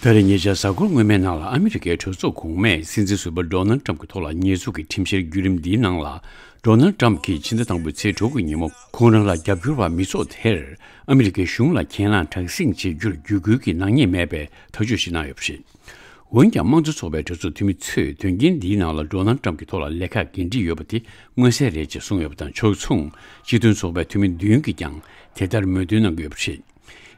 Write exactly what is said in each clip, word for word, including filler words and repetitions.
ད་རེས་ཉེ་ཆར་གཟའ་འཁོར་སྔོན་མའི་ནང་ལ་ཨ་མི་རི་ཀའི་གྲོས་ཚོགས་གོང་མས་སྲིད་འཛིན་ཟུར་པ་ཌོ་ནལ་ཊམ་གྱི་ཐོག་ལ་ཉེས་འཛུགས་ཀྱི་ཁྲིམས་བཤེར་བརྒྱུད་རིམ་འདིའི་ནང་ལ། ཌོ་ནལ་ཊམ་གྱིས་ཕྱི་ཟླ་དང་པོའི་ཚེས་དྲུག་གི་ཉིན་མོ་ཁོང་རང་ལ་རྒྱབ་སྐྱོར་བ་མི་ཚོགས་དེར་ཨ་མི་རི་ཀའི་གཞུང་ལ་གྱེན་ལངས་དྲག་ཟིང་བྱེད་རྒྱུར་བརྒྱུད་སྐུལ་གྱི་ནག་ཉེས་མེད་པའི་ཐག་གཅོད་ཞིག་གནང་ཡོད་པ་རེད། འོན་ཀྱང་། དམངས་གཙོ་ཚོགས་པའི་གྲོས་ཚོགས་འཐུས་མི་ཚོས་དོན་རྐྱེན་འདིའི་ནང་ལ་ཌོ་ནལ་ཊམ་གྱི་ཐོག་ལ་ལས་ཀ་འགན་འཁྲི་ཡོད་པ་དེ་མངོན་གསལ་རེད་ཅེས་གསུངས་ཡོད་པ་དང་ཕྱོགས་མཚུངས། སྤྱི་མཐུན་ཚོགས་པའི་འཐུས་མི་བདུན་གྱིས་ཀྱང་དེ་ལྟར་མོས་མཐུན་གནང་གི་ཡོད་པ་རེད།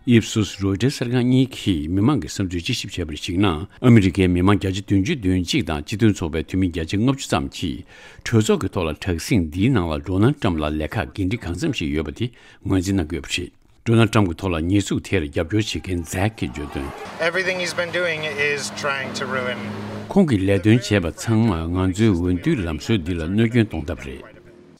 ཨིབ་སུས་རོའི་ཊར་གསར་ཁང་གཉིས་ཀྱིས་མི་མང་གི་བསམ་ཚུལ་དཔྱད་ཞིབ་བྱས་པར་གཞིགས་ན། ཨ་མི་རི་ཀའི་མི་མང་བརྒྱ་ཆ་བདུན་ཅུ་དོན་གཅིག་དང་སྤྱི་མཐུན་ཚོགས་པའི་འཐུས་མི་བརྒྱ་ཆ་ལྔ་བཅུ་ཙམ་གྱིས། གྲོས་ཚོགས་ཀྱི་ཐོག་ལ་དྲག་ཟིང་འདིའི་ནང་ལ་ཌོ་ནལ་ཊམ་ལ་ལས་ཀ་འགན་འཁྲི་གང་འཚམ་ཞིག་ཡོད་པ་དེ་ངོས་འཛིན་གནང་གི་ཡོད་པ་རེད། ཌོ་ནལ་ཊམ་གྱི་ཐོག་ལ་ཉེས་འཛུགས་དེར་རྒྱབ་སྐྱོར་བྱེད་མཁན་ཛེག་གིས་བརྗོད་དོན། Everything he's been doing is trying to ruin. ཁོང་གིས་ལས་དོན་བྱས་པ་ཚང་མ་ང་ཚོའི་འོས་བསྡུའི་ལམ་སྲོལ་འདི་ལ་གནོད་སྐྱོན་གཏོང་ཐབས་རེད།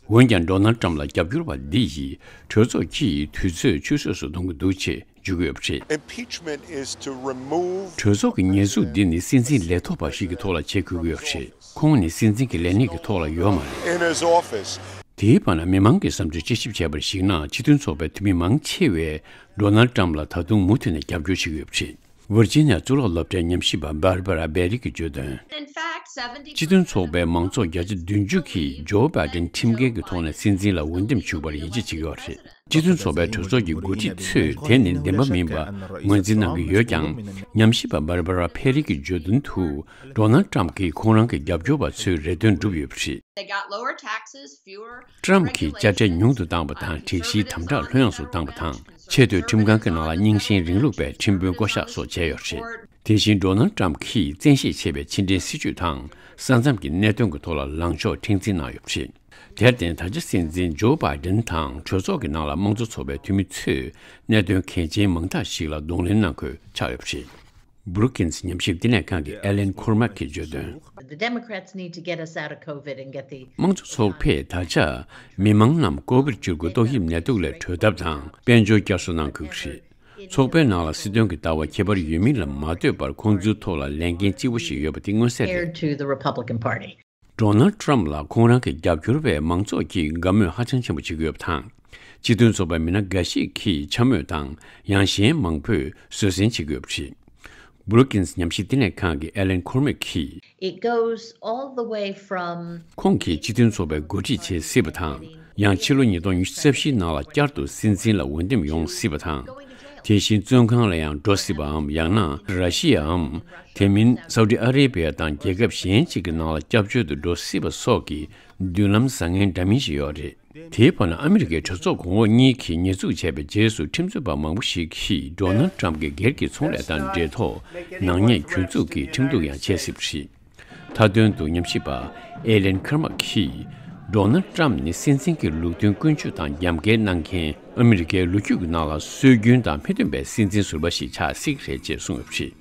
འོན་ཀྱང་ཌོ་ནལ་ཊམ་ལ་རྒྱབ་སྐྱོར་བ་འདི་ཡིས་གྲོས་ཚོགས་ཀྱིས་དུས་ཚོད་ཆུད་ཟོས་སུ་གཏོང་གི་འདུག་ཅེས་བརྗོད་ཀྱི་ཡོད་པ་རེད། Impeachment is to remove. གྲོས་ཚོགས་ཀྱི་ཉེས་འཛུགས་འདི་ནི་སྲིད་འཛིན་ལས་ཐོག་པ་ཞིག་གི་ཐོག་ལ་བྱེད་དགོས་ཀྱི་ཡོད་པ་རེད། ཁོང་ནི་སྲིད་འཛིན་གྱི་ལས་གནས་ཀྱི་ཐོག་ལ་ཡོད་མ་རེད། In his office. དེའི་བར་ན་མི་མང་གི་བསམ་ཚུལ་དཔྱད་ཞིབ་བྱས་པར་གཞིགས་ན། སྤྱི་མཐུན་ཚོགས་པའི་འཐུས་མི་མང་ཆེ་བས་ཌོ་ནལ་ཊམ་ལ་ད་དུང་མུ་མཐུད་ནས་རྒྱབ་སྐྱོར་བྱེད་ཀྱི་ཡོད་པ་རེད། ཝིར་ཇི་ནི་ཡ་གཙུག་ལག་སློབ་གྲྭའི་ཉམས་ཞིབ་པ་བྷར་བྷ་ར་བྷེ་རི་གིས་བརྗོད་དོན། In fact, seventy. སྤྱི་མཐུན་ཚོགས་པའི་མང་ཚོགས་བརྒྱ་ཆ་བདུན་ཅུ་གིས་ཇོ་བྷའི་ཌེན་ཁྲིམས་འགལ་གྱི་ཐོག་ནས་སྲིད་འཛིན་ལ་འོས་འདེམས་བྱུང་བར་ཡིད་ཆེས་བྱེད་ཀྱི་ཡོད་རེད། སྤྱི་མཐུན་ཚོགས་པའི་གྲོས་ཚོགས་ཀྱི་འགོ་ཁྲིད་ཚོས་དེ་ནི་བདེན་པ་མིན་པ་ངོས་འཛིན་གནང་གི་ཡོད་ཀྱང་། ཉམས་ཞིབ་པ་བྷར་བྷ་ར་བྷེ་རི་གིས་བརྗོད་དོན་དུ། ཌོ་ནལ་ཊམ་གྱིས་ཁོང་རང་གི་རྒྱབ་སྐྱོར་བ་ཚོའི་རེ་འདུན་བསྒྲུབས་ཡོད་པ་རེད། They got lower taxes, fewer. ཊམ་གྱིས་དཔྱ་ཁྲལ་ཉུང་དུ་བཏང་བ་དང་། སྒྲིག་གཞིའི་དམ་དྲག་ལྷོད་ཡངས་སུ་བཏང་བ་དང་། ཆེས་མཐོའི་ཁྲིམས་ཁང་གི་ནང་ལ་རྙིང་ཞེན་རིང་ལུགས་པའི་ཁྲིམས་དཔོན་བསྐོ་གཞག་སོགས་བྱས་ཡོད་པ་རེད། དེ་བཞིན་ཌོ་ནལ་ཊམ་གྱིས་བཙན་ཤེད་ཆེ་བའི་ཕྱི་འབྲེལ་སྲིད་ཇུས་དང་ས་མཚམས་ཀྱི་གནད་དོན་གྱི་ཐོག་ལ་ལངས་ཕྱོགས་མཁྲེགས་འཛིན་གནང་ཡོད་པ་རེད། དེར་བརྟེན། ད་ཆ་སྲིད་འཛིན་ཇོ་བྷའི་ཌེན་དང་གྲོས་ཚོགས་ཀྱི་ནང་ལ་དམངས་གཙོ་ཚོགས་པའི་འཐུས་མི་ཚོས་གནད་དོན་གལ་ཆེན་མང་དག་ཞིག་ལ་གདོང་ལེན་གནང་དགོས་ཆགས་ཡོད་པ་རེད། Brookings ཉམས་ཞིབ་བསྟི་གནས་ཁང་གི་Alan Cormack གིས་བརྗོད་དོན། The Democrats need to get us out of COVID and get the དམངས་གཙོ་ཚོགས་པས་ད་ཆ་མི་མང་རྣམས་ཀོ་བིཌ་བཅུ་དགུ་ཏོག་དབྱིབས་ནད་དུག་ལས་གྲོལ་ཐབས་དང་དཔལ་འབྱོར་བསྐྱར་གསོ་གནང་དགོས་ཀྱི་རེད། ཚོགས་པའི་ནང་ལ་སྲིད་དོན་གྱི་ལྟ་བ་ཁྱད་པར་ཡོད་མིན་ལ་མ་ལྟོས་པར་ཁོང་ཚོའི་ཐོག་ལ་ལས་འགན་ལྕི་བོ་ཞིག་ཡོད་པ་དེ་མངོན་གསལ་རེད། Compared to the Republican Party. ཌོ་ནལ་ཊམ་ལ་ཁོང་རང་གི་རྒྱབ་སྐྱོར་བས་མང་ཚོགས་ཀྱིས་དགའ་མོས་ཧ་ཅང་ཆེན་པོ་བྱེད་ཀྱི་ཡོད་པ་དང་། སྤྱི་མཐུན་ཚོགས་པའི་མི་སྣ་འགའ་ཞིག་གིས་འཕྱ་སྨོད་དང་ཡང་གཞན་མང་པོས་བཟོད་བསྲན་བྱེད་ཀྱི་ཡོད་པ་རེད། Brookings ཉམས་ཞིབ་བསྟི་གནས་ཁང་གི་Alan Cormack གིས། It goes all the way from. ཁོང་གིས་སྤྱི་མཐུན་ཚོགས་པའི་འགོ་ཁྲིད་བྱེད་སྲིད་པ་དང་། ཡང་ཕྱི་ལོ་ཉིས་སྟོང་ཉི་ཤུ་རྩ་བཞིའི་ནང་ལ་བསྐྱར་དུ་སྲིད་འཛིན་ལ་འོས་འདེམས་ཡོང་སྲིད་པ་དང་། དེ་བཞིན་བཙོན་ཁང་ལ་ཡང་འགྲོ་སྲིད་པའམ། ཡང་ན་ར་ཤི་ཡའམ། དེ་མིན་སའུ་ཏི་ཨ་རེ་བྷི་ཡ་དང་རྒྱལ་ཁབ་གཞན་ཞིག་གི་ནང་ལ་སྐྱབས་བཅོལ་དུ་འགྲོ་སྲིད་པ་སོགས་ཀྱི་མདུན་ལམ་བཟང་ངན་འདྲ་མིན་ཞིག་ཡོད་རེད། དེའི་བར་ན་ཨ་མི་རི་ཀའི་གྲོས་ཚོགས་གོང་འོག་གཉིས་ཀྱིས་ཉེས་འཛུགས་བྱས་པའི་རྗེས་སུ་ཁྲིམས་རྩོད་པ་མང་པོ་ཞིག་གིས་ཌོ་ནལ་ཊམ་གྱི་སྒེར་གྱི་ཚོང་ལས་དང་འབྲེལ་ཐོག་ནག་ཉེས་གྱོད་འཛུགས་ཀྱི་ཁྲིམས་གཏུག་ཡང་བྱས་སྲིད་པ་རེད། མཐའ་དོན་དུ་ཉམས་ཞིབ་པ་Alan Cormack གིས། ཌོ་ནལ་ཊམ་ནི་སྲིད་འཛིན་གྱི་ལུགས་མཐུན་ཀུན་སྤྱོད་དང་རྒྱབ་འགལ་གནང་མཁན་ཨ་མི་རི་ཀའི་ལོ་རྒྱུས་ཀྱི་ནང་ལ་སྲོལ་རྒྱུན་དང་མི་མཐུན་པའི་སྲིད་འཛིན་ཟུར་པ་ཞིག་ཆགས་སྲིད་ཀྱི་རེད་ཅེས་གསུངས་ཡོད་པ་རེད།